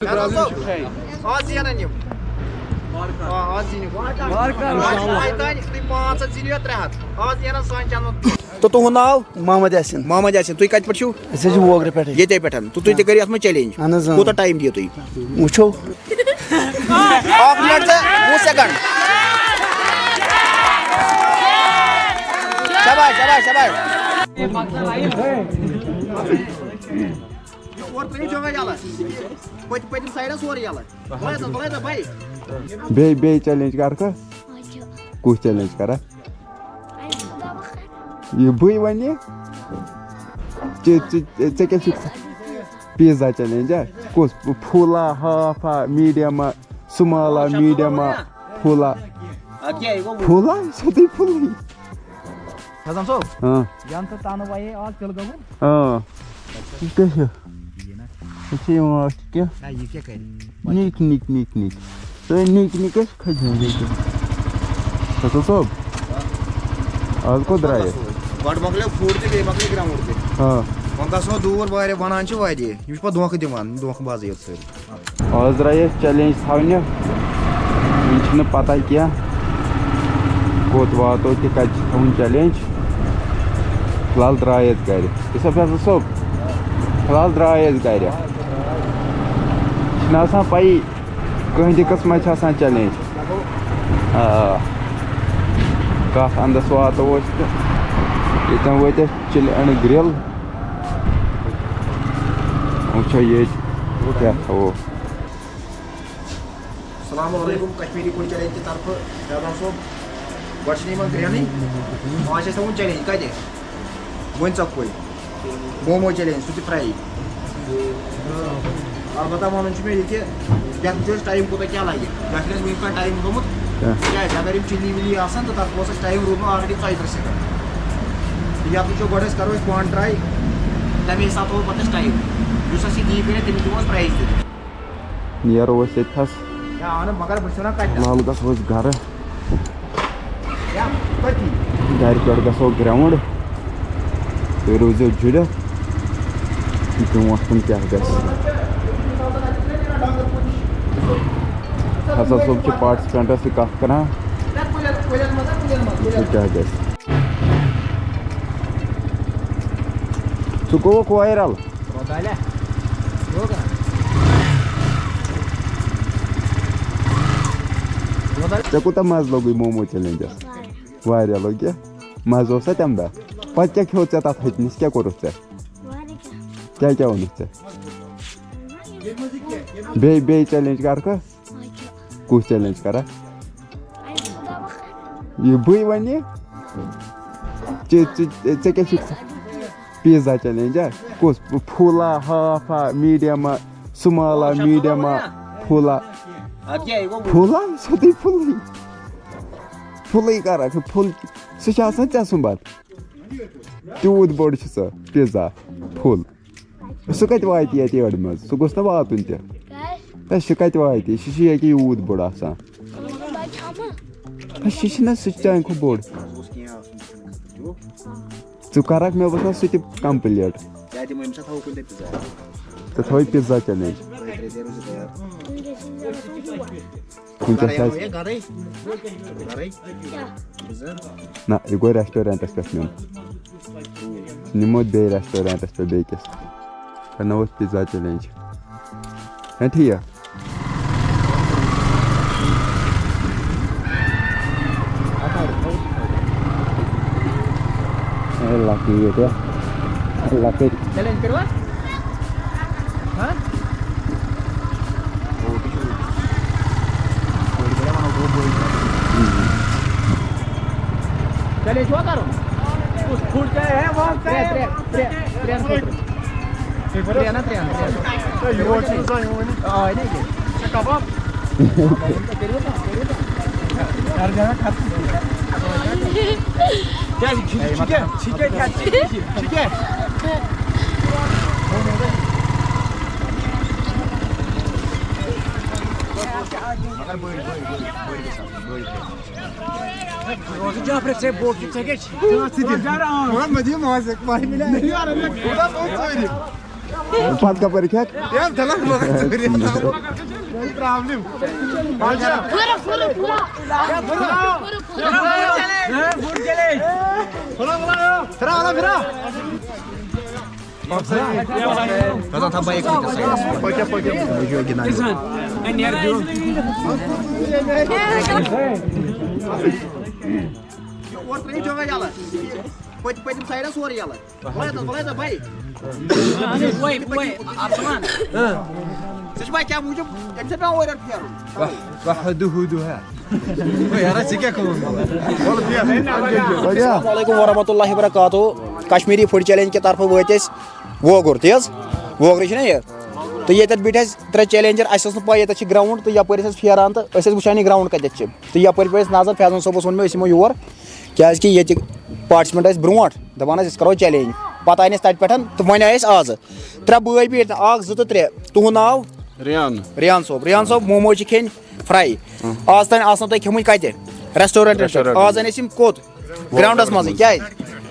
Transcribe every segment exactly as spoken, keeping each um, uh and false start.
آز زینن یِم۔ آ، آز زیٖنِو۔ آز چھِ پانٛژھ ہَتھ زیٖنِو یا ترٛےٚ ہَتھ۔ آز زینن سانہِ چنلہٕ۔ تہٕ تُہُنٛد ناو؟ محمد یاسین۔ محمد یاسین، تُہۍ کَتہِ پٮ۪ٹھ چھِو؟ أسۍ حظ چھِ ووگرٕ پٮ۪ٹھٕے۔ ییٚتے پٮ۪ٹھ۔ تہٕ تُہۍ تہِ کٔرِو اَتھ منٛز challenge۔ اَہَن حظ، اۭں۔ کوٗتاہ time دِیِو تُہۍ؟ وٕچھو۔ اَکھ مِنَٹ تہٕ وُہ second۔ شاباش، شاباش، شاباش۔ اورٕ ترٛٲیِو جگہ یَلہٕ۔ پٔتۍ-، پٔتِم side حظ اورٕ یَلہٕ۔ بلٲیِو سا، بلٲیِو سا، بھائی۔ بیٚیہِ، بیٚیہِ challenge کَر کانٛہہ؟ کُس challenge کَرا؟ یہِ بٕے وَنہِ۔ ژےٚ، ژےٚ، ژےٚ کیٛاہ چھُ؟ Pizza challenge ہا؟ کُس؟ Full ہا، half ہا، medium ہا، small ہا، medium ہا، full ہا؟ Full ہا؟ سیوٚدُے full۔ فیضان صٲب، ہاں۔ ینہٕ تہٕ تنہٕ وَیے آز تِلہٕ گۄگُل۔ آ۔ یہِ کیٛاہ چھُ؟ یہِ چھُ یِوان اَتھ کیٛاہ؟ نہ، یہِ کیٛاہ کَرِ؟ نِک، نِک، نِک، نِک۔ تُہۍ نِک، نِک کیٛاہ چھِ کھٔتۍ مٕتۍ ییٚتہِ؟ فیصل صٲب، آز کوٚت درٛایہِ؟ گۄڈٕ مۄکلیو food تہٕ بیٚیہِ مۄکلہِ ground تہِ۔ آ۔ وۄنۍ گژھو دوٗر واریاہ، وَنان چھِ واریاہ۔ یِم چھِ پَتہٕ دھوکہٕ دِوان، دھوکہٕ بازٕے یوت سٲری۔ آز درٛایہِ أسۍ challenge تھاونہِ۔ وٕنہِ چھِنہٕ پَتہ کینٛہہ کوٚت واتو تہٕ کَتہِ چھِ تھاوُن challenge۔ فِلحال درٛاے أسۍ گَرِ۔ یوسف فیصل صٲب، فِلحال درٛاے أسۍ گَرِ۔ چھِنہٕ آسان پَیی، کٕہٕنۍ تہِ قٕسمَت چھِ آسان challenge۔ آ، کَتھ اَندَس واتو أسۍ تہٕ ییٚتٮ۪ن وٲتۍ أسۍ Chill and Grill۔ وٕچھو ییٚتہِ کیٛاہ تھاوو۔ السلام علیکم، کشمیری فوڈ چیلنج کہِ طرفہٕ فیضان صٲب۔ گۄڈٕ چھِ یِمن گرٛینٕے۔ آز چھِ اَسہِ تھاوُن challenge، کَتہِ؟ ؤنۍ ژۄپٲرۍ۔ مومو challenge، سُہ تہِ fry۔ البتہ وَنُن چھُ مےٚ یہِ کہِ یَتھ وٕچھو أسۍ time کوٗتاہ کیٛاہ لَگہِ۔ یَتھ چھُنہٕ اَسہِ وٕنیُک تام time گوٚمُت۔ اچھا۔ کیٛازِ اگر یِم chilli وِلی آسَن تہٕ تَتھ اوس اَسہِ time روٗدمُت already ژۄیہِ تٕرٛہ second۔ تہٕ یَتھ وٕچھو گۄڈٕ أسۍ کَرو أسۍ پانہٕ try، تَمے حِساب تھاوو پَتہٕ أسۍ time۔ یُس اَسہِ یہِ دی کٔرِتھ، تٔمِس دِمو أسۍ prize تہِ۔ نیرو أسۍ ییٚتہِ تھَس۔ یا اَنہٕ، مگر بہٕ چھُس وَنان کَتہِ؟ فِلحال گژھو أسۍ گَرٕ۔ یا تٔتی۔ گَرِ پٮ۪ٹھ گژھو ground۔ تُہۍ روٗزِو جُڑِتھ۔ برٛونٛٹھ کُن کیٛاہ گژھِ۔ حسن صٲب چھُ participantس سۭتۍ کَتھ کَران۔ وٕچھِو کیٛاہ گژھِ۔ سُہ گوٚوُکھ viral۔ ژےٚ کوٗتاہ مَزٕ لوٚگُے مومو چیلنجَس؟ واریاہ لوٚگ یہِ۔ مَزٕ اوسا تَمہِ دۄہ؟ پَتہٕ کیٛاہ کھیوٚو ژےٚ تَتھ ہَٹہِ نِش؟ کیٛاہ کوٚرُتھ ژےٚ؟ واریاہ کینٛہہ۔ کیٛاہ کیٛاہ اوٚنُتھ ژےٚ؟ بیٚیہِ، بیٚیہِ چیلنج کَرکھٕ؟ کُس چیلنج کَرکھ؟ یہِ بٕے وَنہِ۔ ژےٚ، ژےٚ، ژےٚ کیٛاہ چھُ؟ Pizza challenge ہا؟ کُس؟ Full ہا، half ہا، medium ہا، small ہا، medium ہا، full ہا؟ اَدٕ کیٛاہ، یہِ گوٚو full ہا؟ سیوٚدُے full ہٕے۔ Full ہٕے کَرکھ، full۔ سُہ چھُ آسان ژےٚ سُمبَتھ۔ تیوٗت بوٚڑ چھُ سُہ pizza، full۔ سُہ کَتہِ واتہِ یَتھ یٲرِ منٛز؟ سُہ گوٚژھ نہ واتُن تہِ۔ کیٛازِ؟ ہے، سُہ کَتہِ واتہِ؟ سُہ چھُ ییٚکیٛاہ یوٗت بوٚڑ آسان۔ مطلب، بَچہٕ ہا ما؟ ہے، سُہ چھُنہ، سُہ چھُ چانہِ کھۄتہٕ بوٚڑ۔ ژٕ کَرَکھ، مےٚ باسان، سُہ تہِ complete۔ کیٛاہ دِمو ییٚمہِ ساتہٕ تھاوو کُنہِ دۄہ pizza؟ ژٕ تھاوَے pizza challenge۔ ترٛےٚ، ترٛےٚ، ترٛےٚ روزِ تیار۔ وٕنکیٚس چھِ اَسہِ گَرَے؟ گَرَے؟ Pizza؟ نہ، یہِ گوٚو restaurantَس پٮ۪ٹھ نیُن۔ نِمو بیٚیہِ restaurantَس پٮ۪ٹھ بیٚیِس۔ کَرناووس pizza challenge۔ ہے ٹھیٖک۔ اے لۄکٕٹۍ ییٚتہِ، اے لۄکٕٹۍ۔ Challenge کٔرِوا؟ ہاں؟ Challenge چھُوا کَرُن؟ کُس food چاہے ہے وہاں ترٛےٚ، ترٛےٚ، ترٛےٚ، ترٛٮ۪ن خٲطرٕ۔ ترٛےٚ نا، ترٛےٚ نا، ترٛےٚ نا۔ ہے، یور چھُنہٕ زانٛہہ یِوانٕے۔ آ، یہِ نہ کینٛہہ۔ ژےٚ کباب؟ کٔرِو نا، کٔرِو نا۔ کیٛازِ؟ چھِ، چھِ کیٛاہ؟ چھِ کیٛاہ؟ چھِ کیٛاہ؟ مگر بٔڑۍ، بٔڑۍ، بٔڑۍ، بٔڑۍ گژھِ آسٕنۍ، بٔڑۍ گژھِ۔ روزٕ جعفر، ژےٚ بوٹ چھُ، ژےٚ کیٛاہ چھِ؟ ژٕ دِ۔ مگر مےٚ دِیِو ماز اَکھ، ماہہِ مِلہِ اَسہِ۔ مےٚ دِیِو آرام، مےٚ کوٗتاہ سوٗن ژوٗرِ۔ پتہٕ کپٲرۍ کھٮ۪کھ؟ یَتھ دَلَس منٛز ژوٗرِ آسان۔ پرابلم۔ پھِراو، پھِراو، پھِراو۔ پھِراو، تھاو بایِک وٕنکیٚس سایڈَس۔ پٔکِو، پٔکِو۔ وٕچھِو گِنٛدان۔ اورٕ ترٛٲیِو جگہ یَلہٕ۔ پٔتۍ، پٔتِم سایڈَس اورٕ یَلہٕ۔ بلے تو، بلے تو بھائی۔ وۄنۍ، وۄنۍ، آپ سَمان۔ ژٕ چھُکھ بھائی کیٛاہ موٗجوٗب؟ أمِس چھُ پٮ۪وان اورٕ یورٕ پھیرُن۔ وَحدُ ہُدُ ہا۔ وۄنۍ یارا، ژےٚ کیٛاہ کٲم؟ السلام علیکم ورحمۃ اللہ وبرکاتہ۔ کشمیری فوڈ چیلنج کہِ طرفہٕ وٲتۍ أسۍ ووگُر، تی حظ؟ ووگرٕے چھُنہ یہِ؟ تہٕ ییٚتٮ۪تھ بیٖٹھۍ اَسہِ ترٛےٚ چیلنجر، اَسہِ اوس نہٕ پَے ییٚتٮ۪تھ چھِ گراوُنٛڈ، تہٕ یَپٲرۍ ٲسۍ أسۍ پھیران تہٕ أسۍ ٲسۍ وٕچھان یہِ گراوُنٛڈ کَتٮ۪تھ چھِ۔ تہٕ یَپٲرۍ پیوٚو اَسہِ نظر، فیضان صٲبَس ووٚن مےٚ أسۍ یِمو یور، کیٛازِکہِ ییٚتہِ پارٹِسِپینٛٹ ٲسۍ برونٛٹھ، دَپان ٲسۍ أسۍ کَرو چیلنج۔ پَتہٕ آے نہٕ أسۍ تَتہِ پٮ۪ٹھ تہٕ وۄنۍ آے أسۍ آزٕ۔ ترٛےٚ بٲے بیٖٹھۍ نہٕ، اَکھ، زٕ تہٕ ترٛےٚ۔ تُہُنٛد ناو؟ ریان۔ ریان صٲب۔ ریان صٲب، موموز چھِ کھیٚنۍ فراے۔ ہُم۔ آز تام آسنو تۄہہِ کھیٚمٕتۍ کَتہِ؟ ریسٹورنٹَس پٮ۪ٹھ۔ ریسٹورنٹ۔ آز اَنہِ أسۍ یِم کوٚت؟ گراوُنٛڈَس منٛزٕے۔ کیٛازِ؟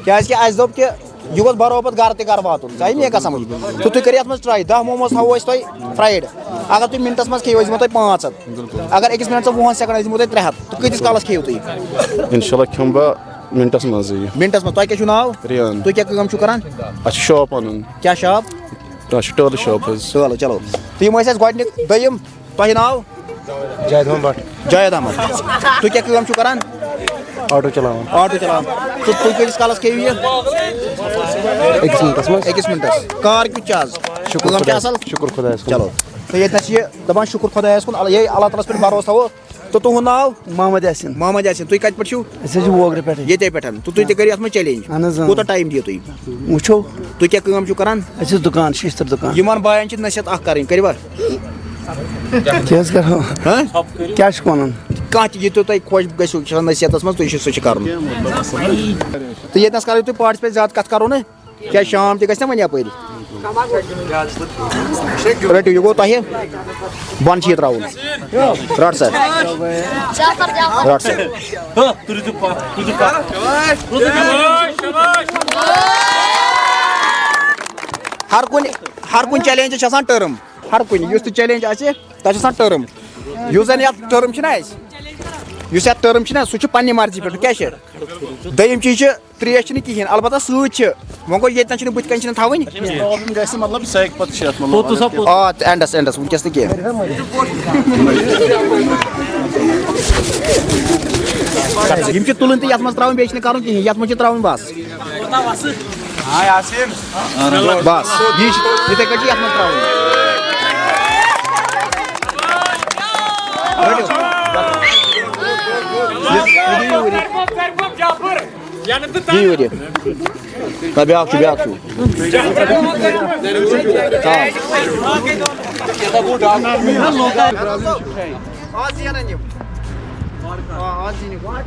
کیٛازِکہِ اَسہِ دوٚپ کہِ یہِ گوٚژھ برابر گَرٕ تہٕ گَرٕ واتُن۔ ژےٚ آیہِ مےٚ کَتھ سَمٕجھ؟ تہٕ تُہۍ کٔرِو اَتھ منٛز ٹرٛاے۔ دَہ موموز تھاوو أسۍ تۄہہِ فرایڈ۔ اگر تُہۍ مِنٹَس منٛز کھیٚیِو، أسۍ دِمو تۄہہِ پانٛژھ ہَتھ۔ بِلکُل۔ اگر أکِس مِنٹَس وُہَن سیکنڈَن، أسۍ دِمو تۄہہِ ترٛےٚ ہَتھ۔ تہٕ کۭتِس کالَس کھیٚیِو تُہۍ؟ اِنشاءاللہ کھٮ۪مہٕ بہٕ مِنٹَس منٛزٕے۔ مِنٹَس منٛز۔ تۄہہِ کیٛاہ چھُو ناو؟ ریان۔ تُہۍ کیٛاہ کٲم چھُو کَران؟ اَسہِ چھُ شاپ پَنُن۔ کیٛاہ شاپ؟ اَسہِ چھُ ٹٲلہٕ شاپ حظ۔ چلو، چلو۔ تہٕ یِم ٲسۍ اَسہِ گۄڈٕنِکۍ۔ دوٚیِم، تۄہہِ ناو؟ جاوید احمد بٹ۔ جاوید احمد۔ تُہۍ کیٛاہ کٲم چھِو کران؟ آٹو چلاوان۔ آٹو چلاوان۔ تہٕ تُہۍ کۭتِس کالَس کھیٚیِو یہِ؟ أکِس مِنٹَس منٛز۔ أکِس مِنٹَس۔ کار کیُتھ چھُ آز؟ شُکُر کٲم چھِ خۄدایَس، اَصٕل؟ شُکُر خۄدایَس کُن۔ چلو۔ تہٕ ییٚتہِ نَس چھِ یہِ دَپان، شُکُر خۄدایَس کُن، اللہ، یہِ اللہ تعالیٰ ہَس پٮ۪ٹھ بھروسہٕ تھاوو۔ تہٕ تُہُنٛد ناو؟ محمد یاسین۔ محمد یاسین۔ تُہۍ کَتہِ پٮ۪ٹھ چھِو؟ أسۍ حظ چھِ ووگرٕ پٮ۪ٹھٕے۔ ییٚتے پٮ۪ٹھ۔ تہٕ تُہۍ تہِ کٔرِو اَتھ منٛز چیلنج۔ اَہَن حظ، اۭں۔ کوٗتاہ ٹایم دِیِو تُہۍ؟ وٕچھو۔ تُہۍ کیٛاہ کٲم چھِو کران؟ اَسہِ چھِ دُکان، شیٖشتٕر دُکان۔ یِمَن باین چھِ نصیحت اَکھ کَرٕنۍ، کٔرِوا؟ کیٛاہ حظ کَرو؟ ہاں؟ کیٛاہ چھُکھ وَنان؟ کانٛہہ تہِ یہِ تہِ تۄہہِ خۄش گژھِو چھُ نصیحتَس منٛز، تُہۍ چھِو، سُہ چھُ کَرُن۔ تہٕ ییٚتہِ نَس کَرو تُہۍ پارٹِسِپیٹ، زیادٕ کَتھ کَرو نہٕ۔ کیٛازِ شام تہِ گژھِ نا وۄنۍ یَپٲرۍ۔ رٔٹِو، یہِ گوٚو تۄہہِ۔ بۄن چھِ یہِ ترٛاوُن۔ رَٹ سا۔ رَٹ سا۔ ہر کُنہِ، ہر کُنہِ چیلنجَس چھِ آسان ٹٔرٕم۔ ہر کُنہِ، یُس تہِ چیلنج آسہِ، تَتھ چھِ آسان ٹٔرٕم۔ یُس زَن یَتھ ٹٔرٕم چھِنہ اَسہِ، یُس یَتھ ٹٔرٕم چھِنہ، سُہ چھُ پنٛنہِ مرضی پٮ۪ٹھ۔ کیٛاہ چھِ؟ دوٚیِم چیٖز چھِ، ترٛیش چھِنہٕ کِہیٖنۍ، البتہ سۭتۍ چھِ۔ وۄنۍ گوٚو، ییٚتہِ نَس چھِنہٕ بٕتھِ کَنہِ چھِنہٕ تھاوٕنۍ۔ پرابلم گژھِ، مطلب، سایِک پَتہٕ چھِ اَتھ منٛز پوٚتُس ہا لَگان۔ پوٚتُس۔ آ، تہٕ اینڈَس، اینڈَس، وٕنکیٚس نہٕ کینٛہہ۔ یِم چھِ تُلٕنۍ تہٕ یَتھ منٛز ترٛاوٕنۍ، بیٚیہِ چھِنہٕ کَرُن کِہیٖنۍ، یَتھ منٛز چھِ ترٛاوٕنۍ بَس۔ بَس، یہِ چھِ یِتھَے کٔنۍ چھِ یَتھ منٛز ترٛاوٕنۍ۔ رٔٹِو۔ یہِ، یہِ دِیِو یوٗرۍ۔ یہِ یوٗرۍ۔ نہ، بیٛاکھ چھُ، بیٛاکھ چھُ۔ آ۔ آز زینن یِم۔ آ، آز زیٖنِو۔ آز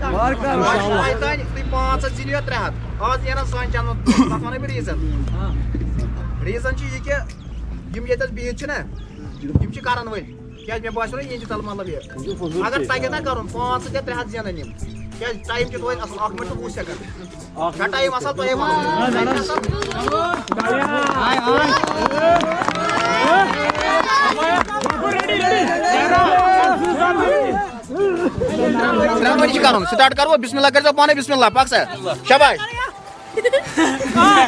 تانۍ تُہۍ پانٛژھ ہَتھ زیٖنِو یا ترٛےٚ ہَتھ۔ آز زینن سانہِ چنلہٕ، تَتھ وَنَے بہٕ ریٖزن۔ ریٖزن چھُ یہِ کہِ یِم ییٚتٮ۪س بِہِتھ چھِنہ، یِم چھِ کرن وٲلۍ۔ کیٛازِ مےٚ باسیو نہ یِہِنٛدِ تَلہٕ مطلب یہِ۔ اگر تَگہِ نہ کَرُن، پانٛژھ ہَتھ یا ترٛےٚ ہَتھ زینَن یِم۔ کیٛازِ ٹایم چھُ توتہِ اَصٕل، اَکھ مِنٹ تہٕ وُہ سیکنڈ۔ نہ ٹایم اَصٕل، تۄہے وَنو۔ ترٛٮ۪ن مِنٹَن چھِ کَرُن۔ سٹارٹ کَرو، بسم اللہ کٔرۍزیو پانَے، بسم اللہ، پَک سا۔ شاباش۔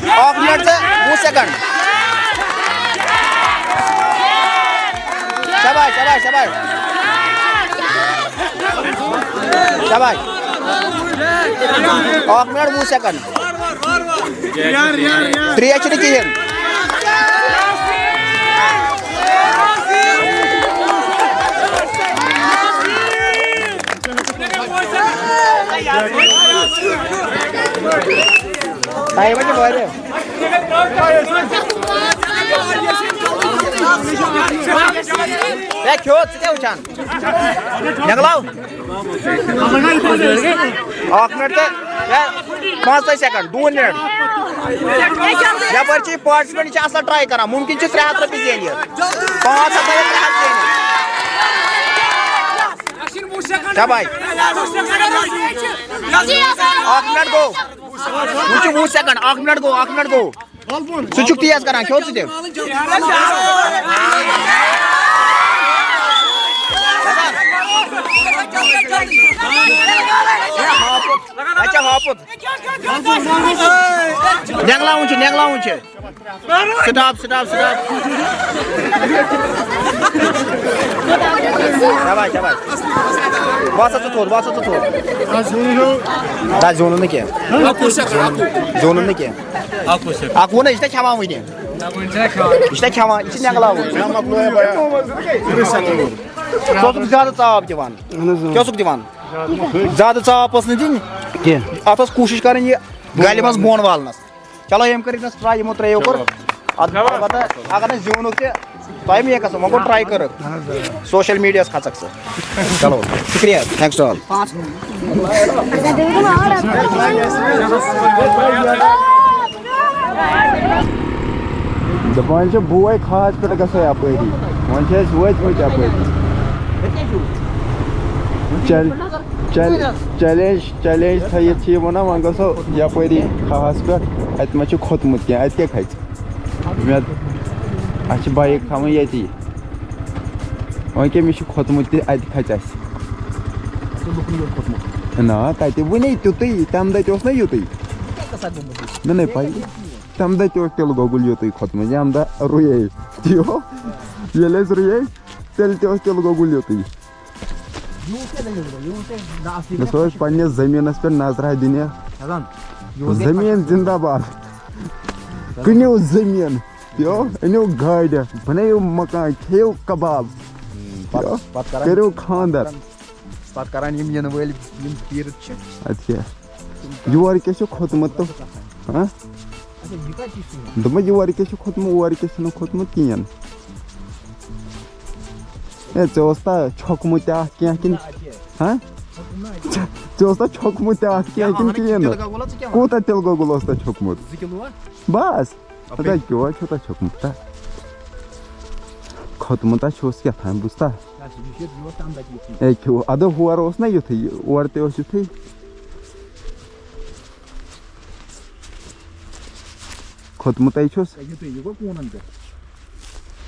اکھ منٹ تہٕ وُہ سیکنڈ۔ شاباش، شاباش، شاباش۔ شاباش۔ اکھ منٹ وُہ سیکنڈ۔ ترٛیش چھِنہٕ کِہیٖنۍ۔ ٹایم چھِ واریاہ۔ ہے، کھیوٚو، ژٕ کیٛاہ وٕچھان؟ نٮ۪نٛگلاو۔ اکھ منٹ تہٕ، ہے، پانٛژتٲجی سیکنڈ، ڈوٗن منٹ۔ یپٲرۍ چھِ یہِ پارٹسپینٹ، یہِ چھِ اصل ٹراے کران، ممکن چھِ ترٛےٚ ہتھ رۄپیہِ زینہِ یہِ۔ پانٛژھ ہتھ تہٕ ترٛےٚ ہتھ زینہِ۔ شاباش۔ اکھ منٹ گوٚو۔ وُچھ، وُہ سیکنڈ، اکھ منٹ گوٚو، اکھ منٹ گوٚو۔ ژٕ چھُکھ تیز کران، کھیوٚو ژٕ تہِ؟ اچھا، ہاپُت۔ نٮ۪نٛگلاوُن چھُ، نٮ۪نٛگلاوُن چھُ۔ Stop, stop, stop. شاباش، شاباش۔ وَس سا ژٕ تھوٚد، وَس سا ژٕ تھوٚد۔ نہ، زیوٗنُن نہٕ کینٛہہ۔ زیوٗنُن نہٕ کینٛہہ۔ اَکھ ووٚن نہ، یہِ چھِ تۄہہِ کھٮ۪وان وٕنہِ۔ یہِ چھِ تۄہہِ کھٮ۪وان، یہِ چھِ نٮ۪نٛگلاوُن۔ ژٕ اوسُکھ زیادٕ ژاپ دِوان۔ کیٛاہ اوسُکھ دِوان؟ زیادٕ ژاپ ٲس نہٕ دِنۍ کینٛہہ۔ اَتھ ٲس کوٗشِش کَرٕنۍ یہِ گَلہِ منٛز بۄن والنَس۔ چلو، یِم کٔرِکھ نَس ٹراے، یِمو ترٛیو کوٚر۔ اَدٕ البتہ اگر نہٕ زیوٗنُکھ تہِ، تۄہہِ مےٚ کَسم، وۄنۍ گوٚو ٹراے کٔرٕکھ۔ سوشل میٖڈیاہَس کھژَکھ ژٕ۔ چلو، شُکریہ، thanks to all۔ دَپان چھِ بوے کھاہَس پٮ۪ٹھ گژھو یَپٲری۔ وۄنۍ چھِ أسۍ وٲتۍ وٲتۍ یَپٲری۔ چل-، چل-، چیلنج، چیلنج تھٲیِتھ چھِ یہِ وَنان، وۄنۍ گژھو یَپٲری کھاہَس پٮ۪ٹھ، اَتہِ ما چھُ کھوٚتمُت کینٛہہ، اَتہِ کیٛاہ کھَژِ؟ مےٚ، اَسہِ چھِ بایِک تھاوٕنۍ ییٚتی۔ وۄنۍ کیٛاہ، مےٚ چھُ کھوٚتمُت تہِ، اَتہِ کھَژِ اَسہِ۔ نہ، تَتہِ وُنے تیُتُے، تَمہِ دۄہ تہِ اوس نہ یُتُے۔ مےٚ نَے پَے۔ تَمہِ دۄہ تہِ اوس تِلہٕ گۄگُل یُتُے کھوٚتمُت، ییٚمہِ دۄہ رُیے۔ تہِ ہو، ییٚلہِ أسۍ رُیے، تیٚلہِ تہِ اوس تِلہٕ گۄگُل یُتُے۔ یوٗت کیٛاہ دٔلیٖل گوٚو؟ یوٗت کیٛاہ دَ-، اَصلی گژھو أسۍ پننِس زٔمیٖنَس پٮ۪ٹھ نظرہ دِنہِ۔ ہٮ۪لان۔ یوٗت گژھِ زٔمیٖن زِندہ باد۔ کٕنِو زٔمیٖن، پیو، أنِو گاڑِ، بنٲیِو مکان، کھیٚیِو کباب، ہُم، پَتہٕ، پیو، پَتہٕ کَران، کٔرِو خانٛدر۔ پَتہٕ کَران یِم یِنہٕ وٲلۍ یِم پیٖرِتھ چھِ۔ اَدٕ کیٛاہ؟ یور کیٛاہ چھُ کھوٚتمُت تہٕ؟ ہاں؟ اچھا، یہِ کَتہِ چھُ سون؟ دوٚپمَے، یور کیٛاہ چھُ کھوٚتمُت، اور کیٛاہ چھُنہٕ کھوٚتمُت کِہیٖنۍ۔ ہے، ژےٚ اوس تا چھوٚکمُت تہِ اَتھ کینٛہہ کِنہٕ؟ اَتہِ۔ ہاں؟ چھوٚکُم نا اَتہِ۔ ژےٚ اوس تا چھوٚکمُت تہِ اَتھ کینٛہہ کیٛاہ کِنہٕ اَنَکھ یہِ کِہیٖنۍ نہٕ؟ تِلہٕ گۄگُل ہا ژٕ کیٛاہ وَنان؟ کوٗتاہ تِلہٕ گۄگُل اوس تَتھ چھوٚکمُت؟ زٕ کِلوٗ ہا؟ بَس۔ اَپٲرۍ۔ ہَتا کیٛاہ چھُ تَتھ چھوٚکمُت تَتھ؟ کھوٚتمُت ہا چھُس کیٛاہ تام، بوٗزتھا؟ اَسہِ یہِ چھُ یہِ اوس تَمہِ دۄہ تہِ یُتھُے۔ ہے کیٛاہ، اَدٕ ہورٕ اوس نا یُتھُے، اورٕ تہِ اوس یُتھُے۔ کھوٚتمُت ہے چھُس۔ یہِ تُہۍ، یہِ گوٚو کوٗنَن پٮ۪ٹھ۔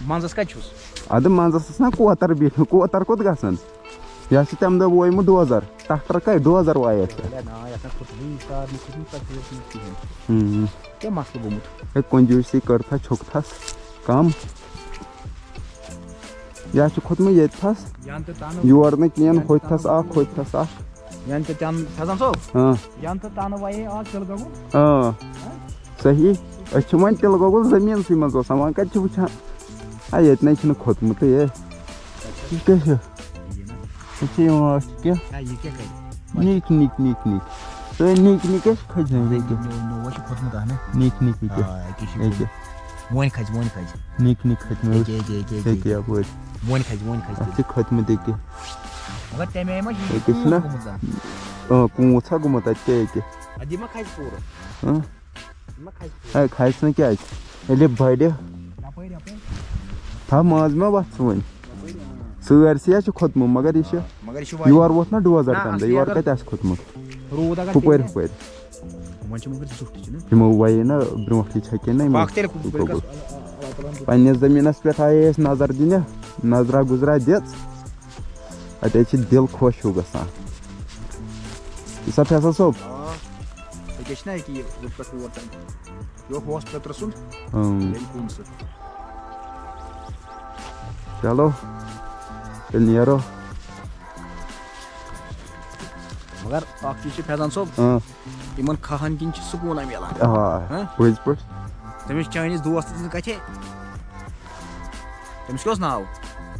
منٛزَس کَتہِ چھُس؟ اَدٕ منٛزَس ٲس نا کوتَر بیٖٹھ، کوتَر کوٚت گژھان؟ یہِ ہا چھِ تَمہِ دۄہ وویمُت ڈوزَر، ٹرٛیکٹَر کَتہِ ڈوزَر وایَکھ ژےٚ؟ ہے نا، یَتھ نہ کھوٚت وٕنی کار، یہِ کھوٚت نہٕ تَتھ ضروٗرت نہٕ کِہیٖنۍ۔ ہُم۔ کیٛاہ مسلہٕ گوٚمُت؟ ہے کۄنجوٗسی کٔرتھا چھوٚکتھَس کَم۔ یہِ ہا چھُ کھوٚتمُت ییٚتہِ تھَس۔ یَنہٕ تہِ تَنہٕ، یورٕ نہٕ کِہیٖنۍ، یَنہٕ تہِ ہوٚتہِ تھَس تَنہٕ اَکھ، ہوٚتہِ تھَس اَکھ۔ یَنہٕ تہِ تَنہٕ، فیضان صٲب، ہاں۔ یَنہٕ تہِ تَنہٕ وَیے آز تِلہٕ گۄگُل۔ آ۔ ہاں؟ صحیح۔ أسۍ چھِ وۄنۍ تِلہٕ گۄگُل زٔمیٖنسٕے منٛز وَسان، وۄنۍ کَتہِ چھِ وٕچھان؟ آ، ییٚتہِ نَے چھُنہٕ کھوٚتمُت، ہے۔ یہِ کیٛاہ چھُ؟ یہِ نہ۔ یہِ چھِ یِوان اَتھ کیٛاہ؟ نہ، یہِ کیٛاہ کَرِ؟ نِکۍ، نِکۍ، نِکۍ، نِکۍ۔ تُہۍ نِکۍ، نِکۍ ٲسۍ کھٔتۍ مٕتۍ ییٚکیٛاہ۔ نوٚو، نوٚو چھُ کھوٚتمُت اَہنہٕ۔ نِکۍ، نِکۍ ییٚکیٛاہ۔ آ، ییٚکیٛاہ چھُ ییٚکیٛاہ۔ وۄنۍ کھَسہِ، وۄنۍ کھَسہِ۔ نِکۍ، نِکۍ کھٔتۍ مٕتۍ۔ ییٚکیٛاہ، ییٚکیٛاہ، ییٚکیٛاہ، ییٚکیٛاہ۔ یَپٲرۍ۔ وۄنۍ کھَسہِ، وۄنۍ کھَسہِ۔ اَتھ چھِ کھٔتۍ مٕتۍ ییٚکیٛاہ۔ مگر تَمہِ آیہِ ما چھِ یہِ ییٚکیٛاہ چھُنہ۔ کوٗت گوٚمُت زَن؟ آ، کوٗت چھا گوٚمُت اَتہِ کیٛاہ ییٚکیٛاہ؟ اَدٕ یہِ ما کھَسہِ پوٗرٕ؟ ہاں؟ یہِ ما کھَسہِ پوٗرٕ؟ ہے، کھَسہِ نہٕ کیٛازِ؟ ییٚلہِ یہِ بَڑِ۔ یَپٲرۍ، یَپٲرۍ۔ تھاو منٛز ما وَتھ ژٕ وۄنۍ۔ یَپٲرۍ، آ۔ سٲرسٕے ہا چھُ کھوٚتمُت، مگر یہِ چھُ، آ، مگر یہِ چھُ واریاہ۔ یور ووت نہ ڈوزر نہ، تَمہِ دۄہ، اَصلی یورٕ اگر کَتہِ آسہِ کھوٚتمُت؟ روٗد اگر ہُپٲرۍ، پیٚیہِ۔ ہُپٲرۍ۔ وۄنۍ چھِ مگر زیُٹھ چھِ نہ۔ یِمو وَیے نہ برونٛٹھٕے چھَکے نہ یِمو۔ پَکھ تیٚلہِ کُکُل۔ بٔلکہِ اللہ، اللہ تعالیٰ ہَن پَننِس زٔمیٖنَس پٮ۪ٹھ آیے أسۍ نظر دِنہِ، نظرا گُزرا دِژ۔ اَتہِ حظ چھِ دِل خۄش ہیوٗ گژھان۔ یہِ سا فیصل صٲب۔ آ، یہِ کیٛاہ چھِنہ ییٚکیٛاہ یہِ ہُتھ پٮ۪ٹھ ہور تام۔ یہِ اوس ہوسپِٹل سُنٛد۔ اۭں۔ ییٚمہِ کُن سُہ۔ چلو، تیٚلہِ نیرو۔ مگر اکھ چیٖز چھُ فیضان صٲب، اۭں۔ یِمن کھاہن کِنۍ چھُ سکوٗنا میلان۔ آ، ہاں؟ پٔزۍ پٲٹھۍ۔ تٔمِس چٲنِس دوستہٕ سٕنٛدِ کتھِ، تٔمِس کیٛاہ اوس ناو؟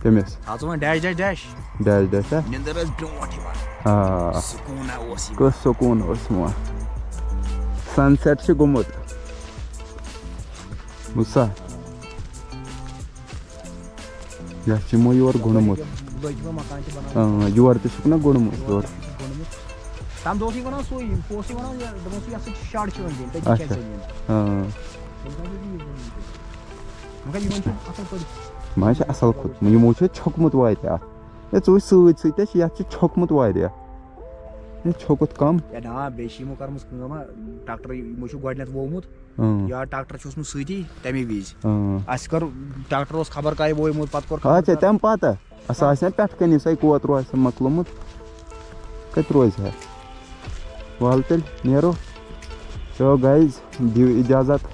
کٔمِس؟ تھاو ژٕ وۄنۍ dash dash dash۔ Dash dash، ہا؟ نِندٕر ٲس برونٛٹھ یِوان۔ آ۔ سکوٗنا اوس یِوان۔ کُس سکوٗن اوس یِوان؟ Sunset چھُ گوٚمُت۔ بوٗزتھا؟ یَتھ چھُ یِمو یور گوٚنڈمُت۔ لٲگۍ یِمو مکان تہِ بَناوُن۔ اۭں، یور تہِ چھُکھ نہ گوٚنڈمُت، یور یور۔ تہِ چھُکھ گوٚنڈمُت۔ تَمہِ دۄہ اوسُے وَنان سُے، بہٕ اوسُے وَنان، یہِ، دوٚپُن سُے، یَتھ سۭتۍ چھِ شَڈ چھِ أنٛدۍ أنٛدۍ، تٔتی چھِ اچھا۔ اَسہِ زٔمیٖن۔ اۭں۔ مگر یِمَن چھُ اَصٕل پٲٹھۍ۔ وۄنۍ چھِ اَصٕل کھوٚتمُت، یِمو چھُ چھوٚکمُت واریاہ اَتھ۔ ہے، ژٕ وٕچھ سۭتۍ سۭتۍ تہِ چھِ، یَتھ چھُ چھوٚکمُت واریاہ۔ چھوٚکُتھ کم۔ یا نہ، بیٚیہِ چھِ یِمو کٔرمٕژ کٲم، ٹرٛیکٹر یِمو چھُ گۄڈٕنٮ۪تھ وومُت، اۭں، یا ٹرٛیکٹر چھُ اوسمُت سۭتی تَمے وِزِ۔ اۭں۔ اَسہِ کٔر، ٹرٛیکٹر اوس خبر کَے وویمُت، پَتہٕ کوٚر خبر اچھا، کَر۔ تَمہِ پتہٕ؟ اَسہِ آسہِ ہا پٮ۪ٹھٕ کَنہِ، یُس اَسہِ کوترو آسہِ ہا مۄکلومُت۔ کَتہِ روزِ ہا؟ وَلہٕ تیٚلہِ نیرو۔ چلو گایز، دِیِو اِجازت۔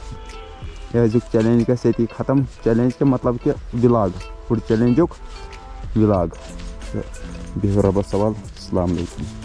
یہِ أزیُک چیلنج گژھِ ییٚتی ختم۔ چیلنج کہِ مطلب کہِ وِلاگ، فُڈ چیلنجُک وِلاگ۔ تہٕ بِہِو رۄبَس حوال۔ السلام علیکم۔